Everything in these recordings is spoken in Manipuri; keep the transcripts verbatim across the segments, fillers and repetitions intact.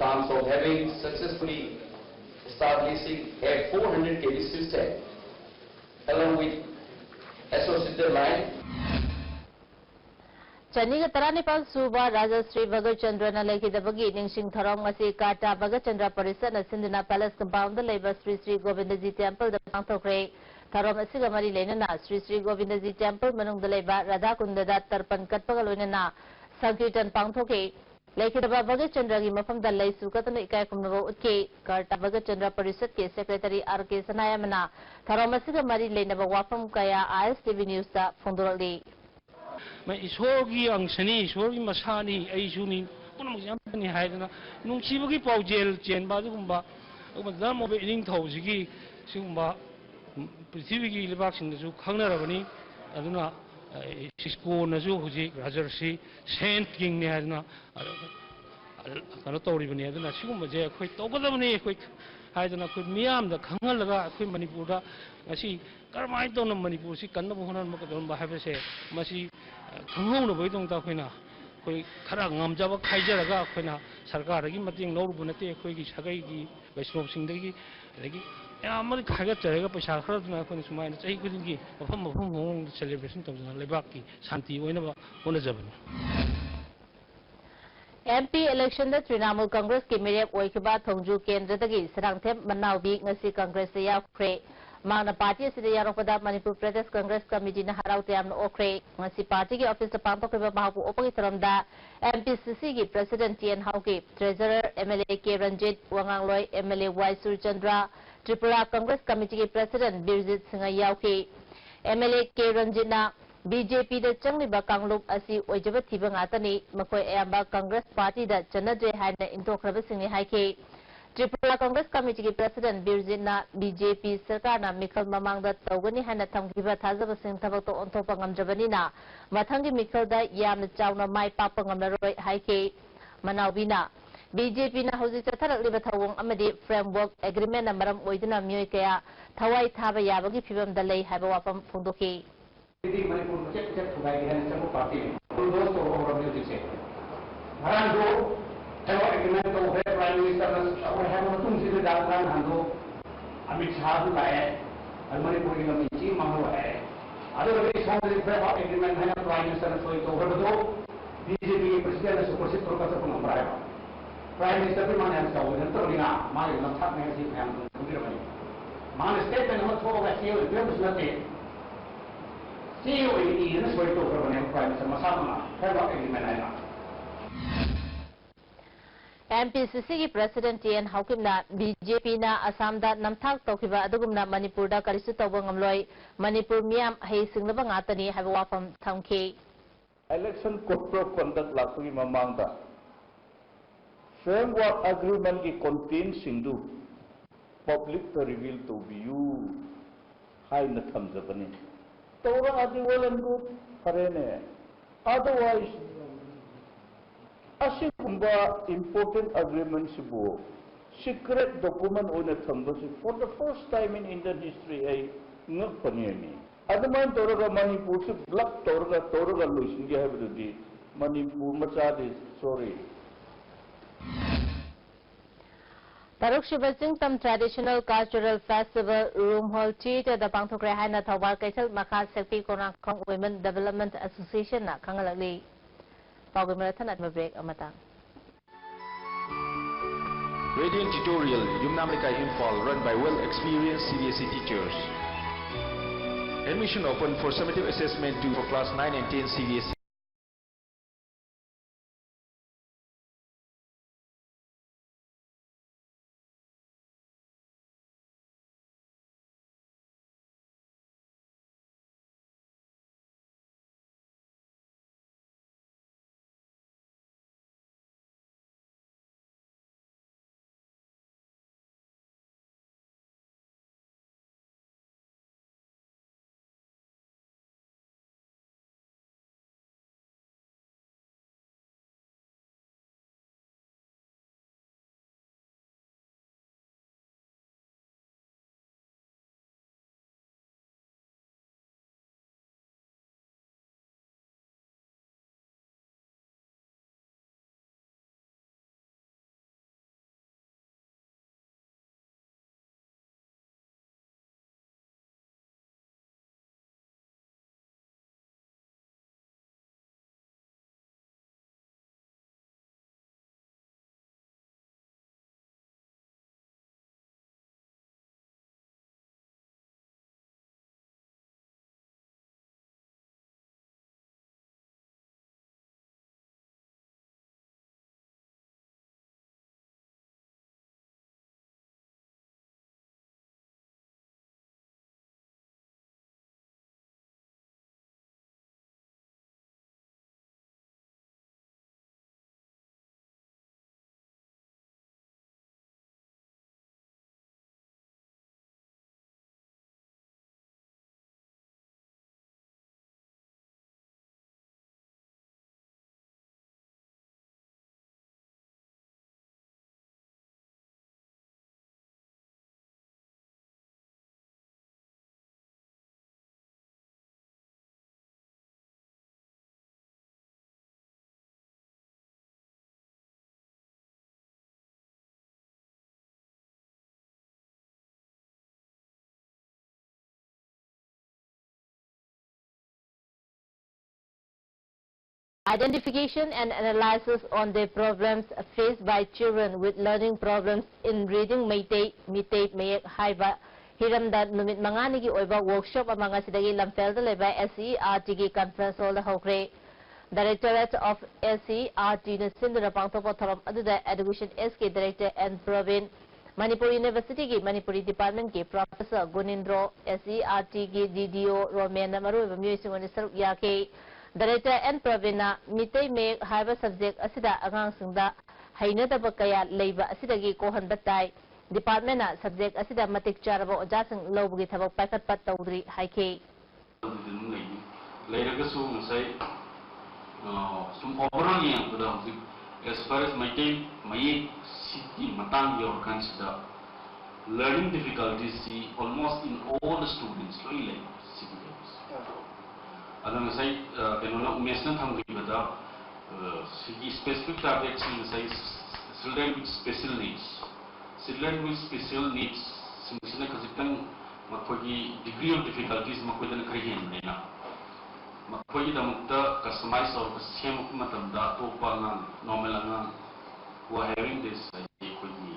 terms of having successfully establishing a four hundred K V system along with associated line. ꯆꯅꯤꯒ ꯇꯔꯥꯅꯤꯄꯥꯜ ꯁꯨꯕ ꯔꯥꯖꯥ ꯁ꯭ꯔꯤ ꯚꯒꯠ ꯆꯟꯗ꯭ꯔꯅ ꯂꯩꯈꯤꯗꯕꯒꯤ ꯅꯤꯡꯁꯤꯡ ꯊꯧꯔꯝ ꯉꯁꯤ ꯀꯥꯔꯇꯥ ꯚꯒꯠ ꯆꯟꯗ꯭ꯔ ꯄꯔꯤꯁꯠꯅ ꯁꯤꯟꯗꯨꯅ ꯄꯦꯂꯦꯁ ꯀꯝꯄꯥꯎꯟꯗ ꯂꯩꯕ ꯁ꯭ꯔꯤ ꯁ꯭ꯔꯤ ꯒꯣꯕꯤꯟꯗꯖꯤ ꯇꯦꯝꯄꯜꯗ ꯄꯥꯡꯊꯣꯛꯈ꯭ꯔꯦ꯫ ꯊꯧꯔꯝ ꯑꯁꯤꯒ ꯃꯔꯤ ꯂꯩꯅꯅ ꯁ꯭ꯔꯤ ꯁ꯭ꯔꯤ ꯒꯣꯕꯤꯟꯗꯖꯤ ꯇꯦꯝꯄꯜ ꯃꯅꯨꯡꯗ ꯂꯩꯕ ꯔꯥꯙꯥ ꯀꯨꯟꯗꯗ ꯇꯔꯄꯟ ꯀꯠꯄꯒ ꯂꯣꯏꯅꯅ ꯁꯪꯀꯤꯔꯇꯟ ꯄꯥꯡꯊꯣꯛꯈꯤ꯫ ꯂꯩꯈꯤꯗꯕ ꯚꯒꯠ ꯆꯟꯗ꯭ꯔꯒꯤ ꯃꯐꯝꯗ ꯂꯩꯁꯨ ꯀꯠꯇꯨꯅ ꯏꯀꯥꯏ ꯈꯨꯝꯅꯕ ꯎꯠꯈꯤ꯫ ꯀꯥꯔꯇꯥ ꯚꯒꯠ ꯆꯟꯗ꯭ꯔ ꯄꯔꯤꯁꯠꯀꯤ ꯁꯦꯀ꯭ꯔꯦꯇꯔꯤ ꯑꯥꯔ ꯀꯦ ꯁꯅꯥꯌꯥꯃꯅ ꯊꯧꯔꯝ ꯑꯁꯤꯒ ꯃꯔꯤ ꯂꯩꯅꯕ ꯋꯥꯐꯝ ꯀꯌꯥ ꯑꯥꯏ ꯑꯦꯁ ꯇꯤ ꯚꯤ ꯅ꯭ꯌꯨꯁꯇ ꯐꯣꯡꯗꯣꯔꯛꯂꯤ꯫ ꯃꯥ ꯏꯁꯣꯔꯒꯤ ꯑꯪꯁꯅꯤ, ꯏꯁꯣꯔꯒꯤ ꯃꯁꯥꯅꯤ, ꯑꯩꯁꯨꯅꯤ, ꯄꯨꯝꯅꯃꯛꯁꯦ ꯑꯃꯠꯇꯅꯤ ꯍꯥꯏꯗꯅ ꯅꯨꯡꯁꯤꯕꯒꯤ ꯄꯥꯎꯖꯦꯜ ꯆꯦꯟꯕ ꯑꯗꯨꯒꯨꯝꯕ, ꯑꯗꯨꯒꯨꯝꯕ ꯙꯔꯃ ꯑꯣꯏꯕ ꯏꯅꯤꯡꯊꯧꯁꯤꯒꯤ ꯁꯤꯒꯨꯝꯕ ꯄ꯭ꯔꯤꯊꯤꯕꯤꯒꯤ ꯂꯩꯕꯥꯛꯁꯤꯡꯗꯁꯨ ꯈꯪꯅꯔꯕꯅꯤ꯫ ꯑꯗꯨꯅ ꯏꯁꯀꯣꯟꯅꯁꯨ ꯍꯧꯖꯤꯛ ꯔꯥꯖꯔꯁꯤ ꯁꯦꯟꯠ ꯀꯤꯡꯅꯤ ꯍꯥꯏꯗꯅ ꯀꯩꯅꯣ ꯇꯧꯔꯤꯕꯅꯤ꯫ ꯑꯗꯨꯅ ꯁꯤꯒꯨꯝꯕꯁꯦ ꯑꯩꯈꯣꯏ ꯇꯧꯒꯗꯕꯅꯤ, ꯑꯩꯈꯣꯏ ꯍꯥꯏꯗꯅ ꯑꯩꯈꯣꯏ ꯃꯤꯌꯥꯝꯗ ꯈꯪꯍꯜꯂꯒ ꯑꯩꯈꯣꯏ ꯃꯅꯤꯄꯨꯔꯗ ꯉꯁꯤ ꯀꯔꯝꯍꯥꯏꯅ ꯇꯧꯅ ꯃꯅꯤꯄꯨꯔꯁꯤ ꯀꯟꯅꯕ ꯍꯣꯠꯅꯕ ꯀꯩꯗꯧꯔꯝꯕ ꯍꯥꯏꯕꯁꯦ ꯃꯁꯤ ꯈꯪꯍꯧꯅꯕꯒꯤꯗꯃꯛꯇ ꯑꯩꯈꯣꯏꯅ ꯑꯩꯈꯣꯏ ꯈꯔ ꯉꯝꯖꯕ ꯈꯥꯏꯖꯔꯒ ꯑꯩꯈꯣꯏꯅ ꯁꯔꯀꯥꯔꯗꯒꯤ ꯃꯇꯦꯡ ꯂꯧꯔꯨꯕ ꯅꯠꯇꯦ꯫ ꯑꯩꯈꯣꯏꯒꯤ ꯁꯥꯒꯩꯒꯤ ꯕꯩꯁꯅꯣꯞꯁꯤꯡꯗꯒꯤ ꯑꯗꯒꯤ ꯃꯌꯥꯝ ꯑꯃ ꯈꯥꯏꯒꯠꯆꯔꯒ ꯄꯩꯁꯥ ꯈꯔꯗꯨꯅ ꯑꯩꯈꯣꯏꯅ ꯁꯨꯃꯥꯏꯅ ꯆꯍꯤ ꯈꯨꯗꯤꯡꯒꯤ ꯃꯐꯝ ꯃꯐꯝ ꯍꯣꯡ ꯍꯣꯡꯗ celebration ꯇꯧꯗꯨꯅ ꯂꯩꯕꯥꯛꯀꯤ ꯁꯥꯟꯇꯤ ꯑꯣꯏꯅꯕ ꯍꯣꯠꯅꯖꯕꯅꯤ꯫ ꯑꯦꯝ ꯄꯤ ꯏꯂꯦꯛꯁꯟꯗ ꯇ꯭ꯔꯤꯅꯥꯃꯨꯜ ꯀꯪꯒ꯭ꯔꯦꯁꯀꯤ ꯃꯤꯔꯦꯞ ꯑꯣꯏꯈꯤꯕ ꯊꯣꯡꯖꯨ ꯀꯦꯟꯗ꯭ꯔꯗꯒꯤ ꯁꯔꯥꯡꯊꯦꯝ ꯃꯅꯥꯎꯕꯤ ꯉꯁꯤ ꯀꯪꯒ꯭ꯔꯦꯁꯇ ꯌꯥꯎꯈ꯭ꯔꯦ꯫ ꯃꯍꯥꯛꯅ ꯄꯥꯔꯇꯤ ꯑꯁꯤꯗ ꯌꯥꯎꯔꯛꯄꯗ ꯃꯅꯤꯄꯨꯔ ꯄ꯭ꯔꯗꯦꯁ ꯀꯪꯒ꯭ꯔꯦꯁ ꯀꯃꯤꯇꯤꯅ ꯍꯔꯥꯎ ꯇꯌꯥꯝꯅ ꯑꯣꯛꯈ꯭ꯔꯦ꯫ ꯉꯁꯤ ꯄꯥꯔꯇꯤꯒꯤ ꯑꯣꯐꯤꯁꯇ ꯄꯥꯡꯊꯣꯛꯈꯤꯕ ꯃꯍꯥꯛꯄꯨ ꯑꯣꯛꯄꯒꯤ ꯊꯧꯔꯝꯗ ꯑꯦꯝ ꯄꯤ ꯁꯤ ꯁꯤꯒꯤ president T N Haokip, treasurer M L A K Ranjit, ꯋꯥꯉꯥꯡꯂꯣꯏ M L A Y Surchandra, Tripura Congress ꯀꯃꯤꯇꯤꯒꯤ ꯄ꯭ꯔꯁꯤꯗꯦꯟ ꯕꯤꯔꯖꯤꯠ ꯁꯤꯡꯍ ꯌꯥꯎꯈꯤ꯫ ꯑꯦꯝ ꯑꯦꯜ ꯑꯦ ꯀꯦ ꯔꯟꯖꯤꯠꯅ ꯕꯤ ꯖꯦ ꯄꯤꯗ ꯆꯪꯂꯤꯕ ꯀꯥꯡꯂꯨꯞ ꯑꯁꯤ ꯑꯣꯏꯖꯕ ꯊꯤꯕ ꯉꯥꯛꯇꯅꯤ, ꯃꯈꯣꯏ ꯑꯌꯥꯝꯕ ꯀꯪꯒ꯭ꯔꯦꯁ ꯄꯥꯔꯇꯤꯗ ꯆꯟꯅꯗ꯭ꯔꯦ ꯍꯥꯏꯅ ꯏꯟꯊꯣꯛꯈ꯭ꯔꯕꯁꯤꯡꯅꯤ ꯍꯥꯏꯈꯤ꯫ ꯇ꯭ꯔꯤꯄꯨꯔꯥ ꯀꯪꯒ꯭ꯔꯦꯁ ꯀꯃꯤꯇꯤꯒꯤ ꯄ꯭ꯔꯁꯤꯗꯦꯟ ꯕꯤꯔꯖꯤꯠꯅ ꯕꯤ ꯖꯦ ꯄꯤ ꯁꯔꯀꯥꯔꯅ ꯃꯤꯈꯜ ꯃꯃꯥꯡꯗ ꯇꯧꯒꯅꯤ ꯍꯥꯏꯅ ꯊꯝꯈꯤꯕ ꯊꯥꯖꯕꯁꯤꯡ ꯊꯕꯛꯇ ꯑꯣꯟꯊꯣꯛꯄ ꯉꯝꯗ꯭ꯔꯕꯅꯤꯅ ꯃꯊꯪꯒꯤ ꯃꯤꯈꯜꯗ ꯌꯥꯝꯅ ꯆꯥꯎꯅ ꯃꯥꯏ ꯄꯥꯛꯄ ꯉꯝꯂꯔꯣꯏ ꯍꯥꯏꯈꯤ꯫ ꯃꯅꯥꯎꯕꯤꯅ ꯕꯤ ꯖꯦ ꯄꯤꯅ ꯍꯧꯖꯤꯛ ꯆꯠꯊꯔꯛꯂꯤꯕ ꯊꯧꯑꯣꯡ ꯑꯃꯗꯤ ꯐ꯭ꯔꯦꯝꯋꯔꯛ ꯑꯦꯒ꯭ꯔꯤꯃꯦꯟꯅ ꯃꯔꯝ ꯑꯣꯏꯗꯨꯅ ꯃꯤꯑꯣꯏ ꯀꯌꯥ ꯊꯋꯥꯏ ꯊꯥꯕ ꯌꯥꯕꯒꯤ ꯐꯤꯚꯝꯗ ꯂꯩ ꯍꯥꯏꯕ ꯋꯥꯐꯝ ꯐꯣꯡꯗꯣꯛꯈꯤ꯫ ꯁꯤꯗꯤ ꯃꯅꯤꯄꯨꯔ ꯃꯆꯦꯠ ꯃꯆꯦꯠ ꯊꯨꯒꯥꯏꯒꯦ ꯍꯥꯏꯅ ꯆꯪꯕ ꯄꯥꯔꯇꯤꯅꯤ꯫ ꯕꯨꯜꯗꯣꯖ ꯇꯧꯕ ꯍꯧꯔꯕꯅꯤ ꯍꯧꯖꯤꯛꯁꯦ꯫ ꯉꯔꯥꯡꯗꯣ ꯐ꯭ꯔꯦꯝꯋꯔꯛ ꯑꯦꯒ꯭ꯔꯤꯃꯦꯟ ꯇꯧꯈ꯭ꯔꯦ, ꯑꯩꯈꯣꯏ ꯍꯥꯏꯕ ꯃꯇꯨꯡꯁꯤꯗ ꯗꯥ ꯅꯍꯥꯟꯗꯣ ꯑꯃꯤꯠ ꯁꯥꯍꯁꯨ ꯂꯥꯛꯑꯦ, ꯑꯗꯨ ꯃꯅꯤꯄꯨꯔꯒꯤ ꯂꯝꯕꯤ ꯆꯦ ꯃꯥꯡꯍꯜꯂꯛꯑꯦ꯫ ꯑꯗꯨꯒꯗꯤ ꯁꯣꯝꯗꯗꯤ framework agreement ꯍꯥꯏꯅ Prime Minister ꯅ ꯁꯣꯏ ꯇꯧꯈ꯭ꯔꯕꯗꯣ BJP ꯒꯤ President ꯅ supersede ꯇꯧꯔꯒ ꯆꯠꯄ ꯉꯝꯕ꯭ꯔꯥ ꯍꯥꯏꯕ꯫ Prime Minister ꯗꯤ ꯃꯥꯅ ꯌꯥꯝ ꯆꯥꯎꯕ ꯅꯠꯇꯕꯅꯤꯅ ꯃꯥꯒꯤ ꯂꯝꯊꯥꯛꯅꯦ ꯍꯥꯏꯕꯁꯤ ꯃꯌꯥꯝ ꯑꯗꯨꯝ ꯈꯪꯕꯤꯔꯝꯒꯅꯤ꯫ ꯃꯥꯅ statement ꯑꯃ ꯊꯣꯛꯑꯒ ꯆꯦ ꯑꯣꯏꯅ ꯄꯤꯔꯝꯕꯁꯨ ꯅꯠꯇꯦ꯫ ꯆꯦ ꯑꯣꯏꯅ ꯏꯗꯅ ꯁꯣꯏ ꯇꯧꯈ꯭ꯔꯕꯅꯦꯕ Prime Minister ꯃꯁꯥꯃꯛꯅ framework agreement ꯍꯥꯏꯅ꯫ MPCC ꯒꯤ President ꯇꯤ ꯑꯦꯟ ꯍꯥꯎꯀꯤꯞꯅ BJP ꯅ ꯑꯁꯥꯝꯗ ꯅꯝꯊꯥꯛ ꯇꯧꯈꯤꯕ ꯑꯗꯨꯒꯨꯝꯅ ꯃꯅꯤꯄꯨꯔꯗ ꯀꯔꯤꯁꯨ ꯇꯧꯕ ꯉꯝꯂꯣꯏ, ꯃꯅꯤꯄꯨꯔ ꯃꯤꯌꯥꯝ ꯍꯩꯁꯤꯡꯂꯕ ꯉꯥꯛꯇꯅꯤ ꯍꯥꯏꯕ ꯋꯥꯐꯝ ꯊꯝꯈꯤ꯫ Election Code of Conduct ꯂꯥꯛꯄꯒꯤ ꯃꯃꯥꯡꯗ framework agreement ꯀꯤ content ꯁꯤꯡꯗꯨ public ꯇ reveal ꯇꯧꯕꯤꯌꯨ ꯍꯥꯏꯅ ꯊꯝꯖꯕꯅꯤ꯫ ꯇꯧꯔꯛꯑꯗꯤ well and good, ꯐꯔꯦꯅꯦ꯫ Otherwise, ꯑꯁꯤꯒꯨꯝꯕ important agreement ꯁꯤꯕꯨ secret document ꯑꯣꯏꯅ ꯊꯝꯕꯁꯤ for the first time in Indian history ꯑꯩ ꯉꯛꯄꯅꯤ꯫ ꯑꯗꯨꯃꯥꯏꯅ ꯇꯧꯔꯒ ꯃꯅꯤꯄꯨꯔꯁꯤ bluff ꯇꯧꯔꯒ, ꯇꯧꯔꯒ ꯂꯣꯏꯁꯤꯟꯒꯦ ꯍꯥꯏꯕꯗꯨꯗꯤ ꯃꯅꯤꯄꯨꯔ ꯃꯆꯥꯗꯤ, sorry꯫ ꯇꯔꯨꯛꯁꯨꯕ ꯆꯤꯡꯇꯝ Traditional Cultural Festival ꯔꯨꯝꯍꯣꯜ Theatre ꯗ ꯄꯥꯡꯊꯣꯛꯈ꯭ꯔꯦ ꯍꯥꯏꯅ ꯊꯧꯕꯥꯜ ꯀꯩꯊꯦꯜ ꯃꯈꯥ ꯁꯦꯛꯄꯤ ꯀꯣꯔꯥꯡꯈꯣꯡ Women Development Association ꯅ ꯈꯪꯍꯜꯂꯛꯂꯤ꯫ ꯄꯥꯎꯒꯤ ꯃꯔꯛ ꯊꯠꯅ break ꯑꯃꯇꯪ꯫ Radiant Tutorial, Yumnam Lekai, Imphal, run by well experienced C B S E teachers. Admission open for summative assessment two for class nine and ten C B S E. Identification and analysis on the problems faced by children with learning problems in reading Meitei, Meitei ꯃꯌꯦꯛ ꯍꯥꯏꯕ ꯍꯤꯔꯝꯗ ꯅꯨꯃꯤꯠ ꯃꯉꯥꯅꯤꯒꯤ ꯑꯣꯏꯕ workshop ꯑꯃ ꯉꯁꯤꯗꯒꯤ ꯂꯝꯐꯦꯜꯗ ꯂꯩꯕ S E R T ꯒꯤ conference hall ꯗ ꯍꯧꯈ꯭ꯔꯦ꯫ Directorate of S E R T ꯅ ꯁꯤꯟꯗꯨꯅ ꯄꯥꯡꯊꯣꯛꯄ ꯊꯧꯔꯝ ꯑꯗꯨꯗ Education S ꯀꯤ Director N Praveen, Manipur University ꯒꯤ ꯃꯅꯤꯄꯨꯔꯤ Department ꯀꯤ Professor ꯒꯨꯅꯤꯟꯗ꯭ꯔꯣ, S E R T ꯒꯤ D D O ꯔꯣꯃꯦꯟꯅ ꯃꯔꯨꯑꯣꯏꯕ ꯃꯤꯑꯣꯏꯁꯤꯡ ꯑꯣꯏꯅ ꯁꯔꯨꯛ ꯌꯥꯈꯤ꯫ Director N ꯄ꯭ꯔꯕꯤꯟꯅ ꯃꯤꯇꯩ ꯃꯌꯦꯛ ꯍꯥꯏꯕ subject ꯑꯁꯤꯗ ꯑꯉꯥꯡꯁꯤꯡꯗ ꯍꯩꯅꯗꯕ ꯀꯌꯥ ꯂꯩꯕ ꯑꯁꯤꯗꯒꯤ ꯀꯣꯛꯍꯟꯕ ꯇꯥꯏ꯫ Department ꯅ subject ꯑꯁꯤꯗ ꯃꯇꯤꯛ ꯆꯥꯔꯕ ꯑꯣꯖꯥꯁꯤꯡ ꯂꯧꯕꯒꯤ ꯊꯕꯛ ꯄꯥꯏꯈꯠꯄ ꯇꯧꯗ꯭ꯔꯤ ꯍꯥꯏꯈꯤ꯫ ꯑꯗꯨꯝ ꯂꯩꯅꯤ꯫ ꯂꯩꯔꯒꯁꯨ ꯉꯁꯥꯏ, ꯑ, ꯁꯨꯝ overall ꯌꯦꯡꯉꯛꯄꯗ ꯍꯧꯖꯤꯛ as far as ꯃꯩꯇꯩ ꯃꯌꯦꯛ ꯁꯤꯒꯤ ꯃꯇꯥꯡ ꯌꯧꯔꯀꯥꯟꯁꯤꯗ learning difficulties ꯁꯤ almost in all the students ꯂꯣꯏ ꯂꯩ ꯁꯤꯒꯤ ꯂꯩꯕꯁꯦ꯫ ꯑꯗꯣ ꯉꯁꯥꯏ, ꯑ, ꯀꯩꯅꯣꯅ, ꯎꯃꯦꯁꯅ ꯊꯝꯈꯤꯕꯗ, ꯑ, ꯁꯤꯒꯤ specific target ꯁꯤ ꯉꯁꯥꯏ children with special needs, children with special needs ꯁꯤꯡꯁꯤꯅ ꯈꯖꯤꯛꯇꯪ ꯃꯈꯣꯏꯒꯤ degree of difficulties ꯃꯈꯣꯏꯗꯅ ꯈꯔ ꯍꯦꯟꯕꯅꯤꯅ, ꯃꯈꯣꯏꯒꯤꯗꯃꯛꯇ customize ꯇꯧꯔꯒ ꯁꯦꯝꯃꯛꯄ ꯃꯇꯝꯗ ꯑꯇꯣꯞꯄ ꯑꯉꯥꯡ, normal ꯑꯉꯥꯡ who are having this ꯍꯥꯏꯗꯤ ꯑꯩꯈꯣꯏꯒꯤ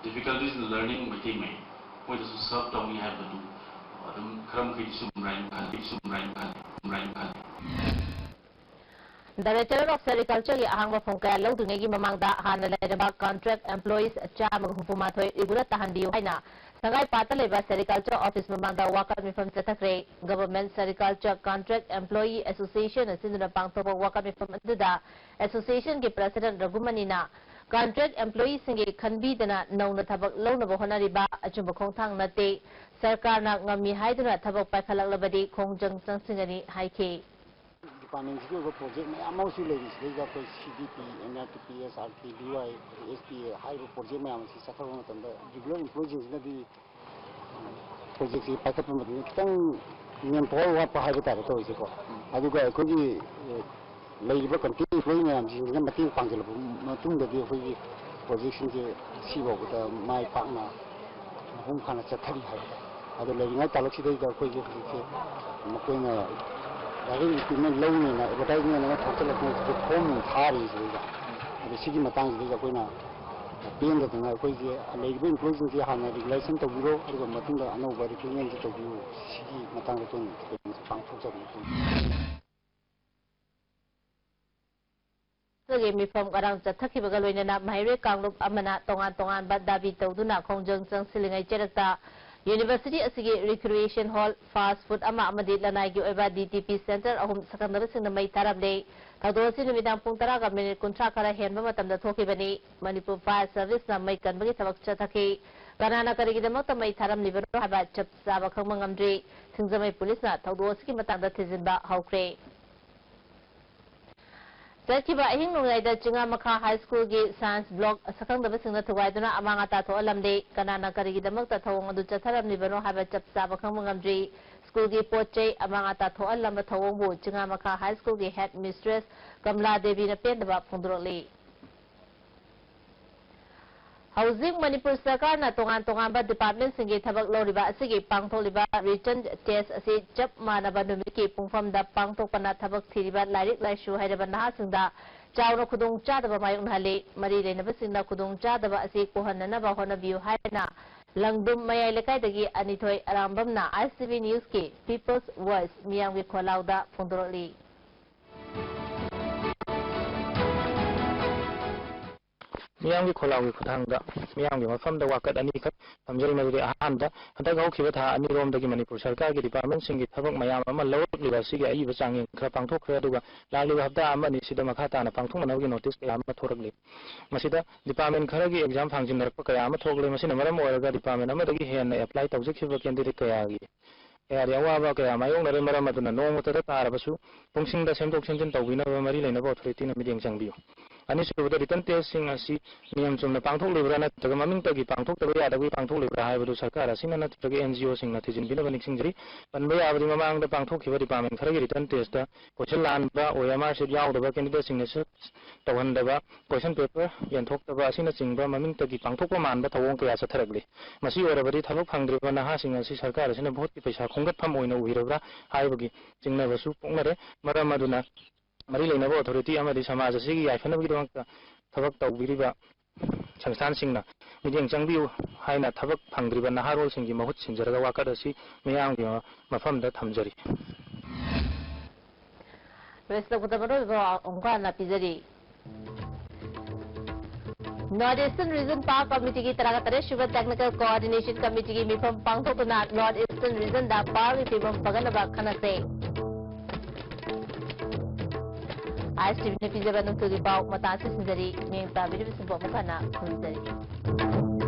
difficulties in learning ꯃꯩꯇꯩ ꯃꯌꯦꯛ, ꯃꯣꯏꯗꯁꯨ serve ꯇꯧꯅꯤ ꯍꯥꯏꯕꯗꯨ ꯑꯗꯨꯝ ꯈꯔ ꯃꯈꯩꯗꯤ ꯆꯨꯝꯕ꯭ꯔꯥ ꯍꯥꯏꯅ ꯈꯜꯂꯤ, ꯆꯨꯝꯕ꯭ꯔꯥ ꯍꯥꯏꯅ ꯈꯜꯂꯤ, ꯆꯨꯝꯕ꯭ꯔꯥ ꯍꯥꯏꯅ ꯈꯜꯂꯤ꯫ Directorate of Sericulture ꯒꯤ ꯑꯍꯥꯡꯕ ꯐꯝ ꯀꯌꯥ ꯂꯧꯗ꯭ꯔꯤꯉꯩꯒꯤ ꯃꯃꯥꯡꯗ ꯍꯥꯟꯅ ꯂꯩꯔꯝꯕ contract employees ꯆꯥꯝꯃꯒ ꯍꯨꯝꯐꯨ ꯃꯥꯊꯣꯏ regular ꯇꯥꯍꯟꯕꯤꯌꯨ ꯍꯥꯏꯅ ꯁꯉꯥꯏꯄꯥꯠꯇ ꯂꯩꯕ Sericulture Office ꯃꯃꯥꯡꯗ ꯋꯥꯀꯠ ꯃꯤꯐꯝ ꯆꯠꯊꯈ꯭ꯔꯦ꯫ Government Sericulture Contract Employee Association ꯅ ꯁꯤꯟꯗꯨꯅ ꯄꯥꯡꯊꯣꯛꯄ ꯋꯥꯀꯠ ꯃꯤꯐꯝ ꯑꯗꯨꯗ Association ꯒꯤ President ꯔꯘꯨꯃꯅꯤꯅ contract employee ꯁꯤꯡꯒꯤ ꯈꯟꯕꯤꯗꯅ ꯅꯧꯅ ꯊꯕꯛ ꯂꯧꯅꯕ ꯍꯣꯠꯅꯔꯤꯕ ꯑꯆꯨꯝꯕ ꯈꯣꯡꯊꯥꯡ ꯅꯠꯇꯦ꯫ ꯁꯔꯀꯥꯔꯅ ꯉꯝꯃꯤ ꯍꯥꯏꯗꯨꯅ ꯊꯕꯛ ꯄꯥꯏꯈꯠꯂꯛꯂꯕꯗꯤ ꯈꯣꯡꯖꯪ ꯆꯪꯁꯤꯟꯒꯅꯤ ꯍꯥꯏꯈꯤ꯫ Department ꯁꯤꯒꯤ ꯑꯣꯏꯕ project ꯃꯌꯥꯝ ꯑꯃꯁꯨ ꯂꯩꯔꯤ꯫ ꯁꯤꯗꯩꯗ ꯑꯩꯈꯣꯏ C D P, M R T P, S R K, B Y, S T A ꯍꯥꯏꯔꯤꯕ project ꯃꯌꯥꯝ ꯑꯁꯤ ꯆꯠꯊꯕ ꯃꯇꯝꯗ regular employee ꯁꯤꯡꯁꯤꯅꯗꯤ project ꯁꯤ ꯄꯥꯏꯈꯠꯄ ꯃꯇꯝꯗ ꯈꯤꯇꯪ manpower ꯋꯥꯠꯄ ꯍꯥꯏꯕ ꯇꯥꯔꯦ ꯇꯧꯔꯤꯁꯦꯀꯣ꯫ ꯑꯗꯨꯒ ꯑꯩꯈꯣꯏꯒꯤ, ꯑꯦ, ꯂꯩꯔꯤꯕ contract employee ꯃꯌꯥꯝꯁꯤꯡꯁꯤꯅ ꯃꯇꯦꯡ ꯄꯥꯡꯁꯤꯜꯂꯛꯄ ꯃꯇꯨꯡꯗꯗꯤ ꯑꯩꯈꯣꯏꯒꯤ project ꯁꯤꯡꯁꯦ ꯉꯁꯤꯐꯥꯎꯕꯗ ꯃꯥꯏ ꯄꯥꯛꯅ ꯃꯄꯨꯡ ꯐꯥꯅ ꯆꯠꯊꯔꯤ ꯍꯥꯏꯕ ꯇꯥꯔꯦ꯫ ꯑꯗꯣ ꯂꯩꯔꯤꯉꯩ ꯇꯥꯂꯛꯁꯤꯗꯩꯗ ꯑꯩꯈꯣꯏꯁꯦ ꯍꯧꯖꯤꯛꯁꯦ ꯃꯈꯣꯏꯅ ꯗ꯭ꯔꯥꯏꯚꯤꯡ ꯏꯀ꯭ꯋꯤꯞꯃꯦꯟ ꯂꯧꯅꯦꯅ ꯑꯦꯗꯚꯔꯇꯥꯏꯖꯃꯦꯟ ꯑꯃ ꯊꯥꯡꯒꯠꯂꯛꯇꯅ ꯁꯤꯗ ꯐꯣꯝ ꯑꯃ ꯊꯥꯔꯤ ꯁꯤꯗꯩꯗ꯫ ꯑꯗꯣ ꯁꯤꯒꯤ ꯃꯇꯥꯡꯁꯤꯗꯩꯗ ꯑꯩꯈꯣꯏꯅ ꯄꯦꯟꯗꯗꯅ ꯑꯩꯈꯣꯏꯁꯦ ꯂꯩꯔꯤꯕ ꯏꯝꯄ꯭ꯂꯣꯌꯤꯁꯤꯡꯁꯦ ꯍꯥꯟꯅ ꯔꯤꯒꯨꯂꯥꯏꯖꯦꯁꯟ ꯇꯧꯕꯤꯔꯣ, ꯑꯗꯨꯒ ꯃꯇꯨꯡꯗ ꯑꯅꯧꯕ ꯔꯤꯀ꯭ꯔꯨꯠꯃꯦꯟꯁꯦ ꯇꯧꯕꯤꯌꯨ꯫ ꯁꯤꯒꯤ ꯃꯇꯥꯡꯗ ꯑꯩꯈꯣꯏꯅ ꯀꯩꯅꯣꯁꯦ ꯄꯥꯡꯊꯣꯛꯆꯕꯅꯤ꯫ ꯑꯗꯨꯒꯤ ꯃꯤꯐꯝ ꯉꯔꯥꯡ ꯆꯠꯊꯈꯤꯕꯒ ꯂꯣꯏꯅꯅ ꯃꯍꯩꯔꯣꯏ ꯀꯥꯡꯂꯨꯞ ꯑꯃꯅ ꯇꯣꯉꯥꯟ ꯇꯣꯉꯥꯟꯕ ꯗꯥꯕꯤ ꯇꯧꯗꯨꯅ ꯈꯣꯡꯖꯪ ꯆꯪꯁꯤꯜꯂꯤꯉꯩ ꯆꯦꯔꯛꯇ ꯌꯨꯅꯤꯚꯔꯁꯤꯇꯤ ꯑꯁꯤꯒꯤ ꯔꯤꯀ꯭ꯔꯤꯌꯦꯁꯟ ꯍꯣꯜ, ꯐꯥꯁ ꯐꯨꯗ ꯑꯃ ꯑꯃꯗꯤ ꯂꯅꯥꯏꯒꯤ ꯑꯣꯏꯕ ꯗꯤ ꯇꯤ ꯄꯤ ꯁꯦꯟꯇꯔ ꯑꯍꯨꯝ ꯁꯛꯈꯪꯗꯕꯁꯤꯡꯅ ꯃꯩ ꯊꯥꯔꯝꯂꯦ꯫ ꯊꯧꯗꯣꯛ ꯑꯁꯤ ꯅꯨꯃꯤꯗꯥꯡ ꯄꯨꯡ ꯇꯔꯥꯒ ꯃꯤꯅꯤꯠ ꯀꯨꯟꯊ꯭ꯔꯥ ꯈꯔ ꯍꯦꯟꯕ ꯃꯇꯝꯗ ꯊꯣꯛꯈꯤꯕꯅꯤ꯫ ꯃꯅꯤꯄꯨꯔ ꯐꯥꯌꯔ ꯁꯔꯚꯤꯁꯅ ꯃꯩ ꯀꯟꯕꯒꯤ ꯊꯕꯛ ꯆꯠꯊꯈꯤ꯫ ꯀꯅꯥꯅ ꯀꯔꯤꯒꯤꯗꯃꯛꯇ ꯃꯩ ꯊꯥꯔꯝꯂꯤꯕꯅꯣ ꯍꯥꯏꯕ ꯆꯞ ꯆꯥꯕ ꯈꯪꯕ ꯉꯝꯗ꯭ꯔꯤ꯫ ꯁꯤꯡꯖꯃꯩ ꯄꯨꯂꯤꯁꯅ ꯊꯧꯗꯣꯛ ꯑꯁꯤꯒꯤ ꯃꯇꯥꯡꯗ ꯊꯤꯖꯤꯟꯕ ꯍꯧꯈ꯭ꯔꯦ꯫ ꯆꯠꯈꯤꯕ ꯑꯍꯤꯡ ꯅꯣꯡꯌꯥꯏꯗ ꯆꯤꯡꯉꯥꯃꯈꯥ ꯍꯥꯏ ꯁ꯭ꯀꯨꯜꯒꯤ ꯁꯥꯏꯟꯁ ꯕ꯭ꯂꯣꯛ ꯁꯛꯈꯪꯗꯕꯁꯤꯡꯅ ꯊꯨꯒꯥꯏꯗꯨꯅ ꯑꯃꯥꯡ ꯑꯇꯥ ꯊꯣꯛꯍꯜꯂꯝꯂꯦ꯫ ꯀꯅꯥꯅ ꯀꯔꯤꯒꯤꯗꯃꯛꯇ ꯊꯧꯑꯣꯡ ꯑꯗꯨ ꯆꯠꯊꯔꯝꯂꯤꯕꯅꯣ ꯍꯥꯏꯕ ꯆꯞ ꯆꯥꯕ ꯈꯪꯕ ꯉꯝꯗ꯭ꯔꯤ꯫ ꯁ꯭ꯀꯨꯜꯒꯤ ꯄꯣꯠ ꯆꯩ ꯑꯃꯥꯡ ꯑꯇꯥ ꯊꯣꯛꯍꯜꯂꯝꯕ ꯊꯧꯑꯣꯡꯕꯨ ꯆꯤꯡꯉꯥꯃꯈꯥ ꯍꯥꯏ ꯁ꯭ꯀꯨꯜꯒꯤ ꯍꯦꯗ ꯃꯤꯁꯇ꯭ꯔꯦꯁ ꯀꯃꯂꯥ ꯗꯦꯕꯤꯅ ꯄꯦꯟꯗꯕ ꯐꯣꯡꯗꯣꯔꯛꯂꯤ꯫ ꯍꯧꯖꯤꯛ ꯃꯅꯤꯄꯨꯔ ꯁꯔꯀꯥꯔꯅ ꯇꯣꯉꯥꯟ ꯇꯣꯉꯥꯟꯕ ꯗꯤꯄꯥꯔꯠꯃꯦꯟꯁꯤꯡꯒꯤ ꯊꯕꯛ ꯂꯧꯔꯤꯕ ꯑꯁꯤꯒꯤ ꯄꯥꯡꯊꯣꯛꯂꯤꯕ ꯔꯤꯇꯟ ꯇꯦꯁ ꯑꯁꯤ ꯆꯞ ꯃꯥꯟꯅꯕ ꯅꯨꯃꯤꯠꯀꯤ ꯄꯨꯡꯐꯝꯗ ꯄꯥꯡꯊꯣꯛꯄꯅ ꯊꯕꯛ ꯊꯤꯔꯤꯕ ꯂꯥꯏꯔꯤꯛ ꯂꯥꯏꯁꯨ ꯍꯩꯔꯕ ꯅꯍꯥꯁꯤꯡꯗ ꯆꯥꯎꯅ ꯈꯨꯗꯣꯡꯆꯥꯗꯕ ꯃꯥꯌꯣꯛꯅꯍꯜꯂꯤ꯫ ꯃꯔꯤ ꯂꯩꯅꯕꯁꯤꯡꯅ ꯈꯨꯗꯣꯡꯆꯥꯗꯕ ꯑꯁꯤ ꯀꯣꯛꯍꯟꯅꯅꯕ ꯍꯣꯠꯅꯕꯤꯌꯨ ꯍꯥꯏꯅ ꯂꯪꯗꯨꯝ ꯃꯌꯥꯏ ꯂꯩꯀꯥꯏꯗꯒꯤ ꯑꯅꯤꯊꯣꯏ ꯑꯔꯥꯝꯕꯝꯅ I C B ꯅ꯭ꯌꯨꯁꯀꯤ peoples voice ꯃꯤꯌꯥꯝꯒꯤ ꯈꯣꯜꯂꯥꯎꯗ ꯐꯣꯡꯗꯣꯔꯛꯂꯤ꯫ ꯃꯤꯌꯥꯝꯒꯤ ꯈꯣꯜꯂꯥꯎꯒꯤ ꯈꯨꯠꯊꯥꯡꯗ ꯃꯤꯌꯥꯝꯒꯤ ꯃꯐꯝꯗ ꯋꯥꯀꯠ ꯑꯅꯤꯈꯛ ꯊꯝꯖꯔꯤ꯫ ꯃꯗꯨꯗꯤ ꯑꯍꯥꯟꯕ, ꯍꯟꯗꯛ ꯍꯧꯈꯤꯕ ꯊꯥ ꯑꯅꯤꯔꯣꯝꯗꯒꯤ ꯃꯅꯤꯄꯨꯔ ꯁꯔꯀꯥꯔꯒꯤ ꯗꯤꯄꯥꯔꯠꯃꯦꯟꯁꯤꯡꯒꯤ ꯊꯕꯛ ꯃꯌꯥꯝ ꯑꯃ ꯂꯧꯔꯛꯂꯤꯕ ꯑꯁꯤꯒꯤ ꯑꯏꯕ ꯆꯥꯡꯌꯦꯡ ꯈꯔ ꯄꯥꯡꯊꯣꯛꯈ꯭ꯔꯦ, ꯑꯗꯨꯒ ꯂꯥꯛꯂꯤꯕ ꯍꯞꯇꯥ ꯑꯃ ꯑꯅꯤꯁꯤꯗ ꯃꯈꯥ ꯇꯥꯅ ꯄꯥꯡꯊꯣꯛꯅꯅꯕꯒꯤ ꯅꯣꯇꯤꯁ ꯀꯌꯥ ꯑꯃ ꯊꯣꯔꯛꯂꯤ꯫ ꯃꯁꯤꯗ ꯗꯤꯄꯥꯔꯠꯃꯦꯟ ꯈꯔꯒꯤ ꯑꯦꯛꯖꯥꯝ ꯊꯥꯡꯖꯤꯟꯅꯔꯛꯄ ꯀꯌꯥ ꯑꯃ ꯊꯣꯛꯂꯦ꯫ ꯃꯁꯤꯅ ꯃꯔꯝ ꯑꯣꯏꯔꯒ ꯗꯤꯄꯥꯔꯠꯃꯦꯟ ꯑꯃꯗꯒꯤ ꯍꯦꯟꯅ ꯑꯦꯄ꯭ꯂꯥꯏ ꯇꯧꯖꯈꯤꯕ ꯀꯦꯟꯗꯤꯗꯦꯠ ꯀꯌꯥꯒꯤ ꯀꯌꯥꯗꯤ ꯑꯋꯥꯕ ꯀꯌꯥ ꯃꯥꯌꯣꯛꯅꯔꯦ꯫ ꯃꯔꯝ ꯑꯗꯨꯅ ꯅꯣꯡꯃꯇꯗ ꯇꯥꯔꯕꯁꯨ ꯄꯨꯡꯁꯤꯡꯗ ꯁꯦꯝꯗꯣꯛ ꯁꯦꯝꯖꯤꯟ ꯇꯧꯕꯤꯅꯕ ꯃꯔꯤ ꯂꯩꯅꯕ ꯑꯣꯊꯣꯔꯤꯇꯤꯅ ꯃꯤꯠꯌꯦꯡ ꯆꯪꯕꯤꯌꯨ꯫ ꯑꯅꯤꯁꯨꯕꯗ, ꯔꯤꯇꯟ ꯇꯦꯁꯁꯤꯡ ꯑꯁꯤ ꯅꯤꯌꯝ ꯆꯨꯝꯅ ꯄꯥꯡꯊꯣꯛꯂꯤꯕ꯭ꯔꯥ ꯅꯠꯇ꯭ꯔꯒ ꯃꯃꯤꯡꯇꯒꯤ ꯄꯥꯡꯊꯣꯛꯇꯕ ꯌꯥꯗꯕꯒꯤ ꯄꯥꯡꯊꯣꯛꯂꯤꯕ꯭ꯔꯥ ꯍꯥꯏꯕꯗꯨ ꯁꯔꯀꯥꯔ ꯑꯁꯤꯅ ꯅꯠꯇ꯭ꯔꯒ ꯑꯦꯟ ꯖꯤ ꯑꯣꯁꯤꯡꯅ ꯊꯤꯖꯤꯟꯕꯤꯅꯕ ꯅꯤꯡꯁꯤꯡꯖꯔꯤ꯫ ꯄꯟꯕ ꯌꯥꯕꯗꯤ, ꯃꯃꯥꯡꯗ ꯄꯥꯡꯊꯣꯛꯈꯤꯕ ꯗꯤꯄꯥꯔꯠꯃꯦꯟ ꯈꯔꯒꯤ ꯔꯤꯇꯟ ꯇꯦꯁꯇ ꯀꯣꯏꯁꯟ ꯂꯥꯟꯕ, ꯑꯣ ꯑꯦꯝ ꯑꯥꯔ ꯁꯤꯠ ꯌꯥꯎꯗꯕ, ꯀꯦꯟꯗꯤꯗꯦꯠꯁꯤꯡꯅ ꯁꯦꯂꯦꯛ ꯇꯧꯍꯟꯗꯕ, ꯀꯣꯏꯁꯟ ꯄꯦꯄꯔ ꯌꯦꯟꯊꯣꯛꯇꯕ ꯑꯁꯤꯅꯆꯤꯡꯕ ꯃꯃꯤꯡꯇꯒꯤ ꯄꯥꯡꯊꯣꯛꯄ ꯃꯥꯟꯕ ꯊꯧꯑꯣꯡ ꯀꯌꯥ ꯆꯠꯊꯔꯛꯂꯤ꯫ ꯃꯁꯤ ꯑꯣꯏꯔꯕꯗꯤ ꯊꯕꯛ ꯐꯪꯗ꯭ꯔꯤꯕ ꯅꯍꯥꯁꯤꯡ ꯑꯁꯤ ꯁꯔꯀꯥꯔ ꯑꯁꯤꯅ ꯚꯣꯠꯀꯤ ꯄꯩꯁꯥ ꯈꯣꯝꯒꯠꯐꯝ ꯑꯣꯏꯅ ꯎꯕꯤꯔꯕ꯭ꯔꯥ ꯍꯥꯏꯕꯒꯤ ꯆꯤꯡꯅꯕꯁꯨ ꯄꯣꯛꯅꯔꯦ꯫ ꯃꯔꯝ ꯑꯗꯨꯅ ꯃꯔꯤ ꯂꯩꯅꯕ ꯑꯣꯊꯣꯔꯤꯇꯤ ꯑꯃꯗꯤ ꯁꯃꯥꯖ ꯑꯁꯤꯒꯤ ꯌꯥꯏꯐꯅꯕꯒꯤꯗꯃꯛꯇ ꯊꯕꯛ ꯇꯧꯕꯤꯔꯤꯕ ꯁꯪꯁꯊꯥꯟꯁꯤꯡꯅ ꯃꯤꯠꯌꯦꯡ ꯆꯪꯕꯤꯌꯨ ꯍꯥꯏꯅ ꯊꯕꯛ ꯐꯪꯗ꯭ꯔꯤꯕ ꯅꯍꯥꯔꯣꯜꯁꯤꯡꯒꯤ ꯃꯍꯨꯠ ꯁꯤꯟꯖꯔꯒ ꯋꯥꯀꯠ ꯑꯁꯤ ꯃꯤꯌꯥꯝꯒꯤ ꯃꯐꯝꯗ ꯊꯝꯖꯔꯤ꯫ ꯂꯣꯏꯁꯤꯜꯂꯛꯄꯗ ꯃꯔꯨꯑꯣꯏꯕ ꯑꯃꯨꯛꯀ ꯍꯟꯅ ꯄꯤꯖꯔꯤ꯫ North Eastern Region Power Committeeꯒꯤ ꯇꯔꯥꯒ ꯇꯔꯦꯠ ꯁꯨꯕ Technical Coordination Committeeꯒꯤ ꯃꯤꯐꯝ ꯄꯥꯡꯊꯣꯛꯇꯨꯅ North Eastern Regionꯗ powerꯒꯤ ꯐꯤꯕꯝ ꯐꯒꯠꯅꯕ ꯈꯟꯅꯈ꯭ꯔꯦ꯫ ꯑꯥꯏ ꯑꯦꯁ ꯇꯤ ꯚꯤꯅ ꯄꯤꯖꯕ ꯅꯨꯡꯊꯤꯜꯒꯤ ꯄꯥꯎ ꯃꯇꯥꯡ ꯑꯁꯤ ꯁꯤꯟꯖꯔꯤ꯫ ꯃꯤꯠꯌꯦꯡ ꯇꯥꯕꯤꯔꯤꯕꯁꯤꯡꯕꯨ ꯑꯃꯨꯛ ꯍꯟꯅ ꯈꯨꯔꯨꯝꯖꯔꯤ꯫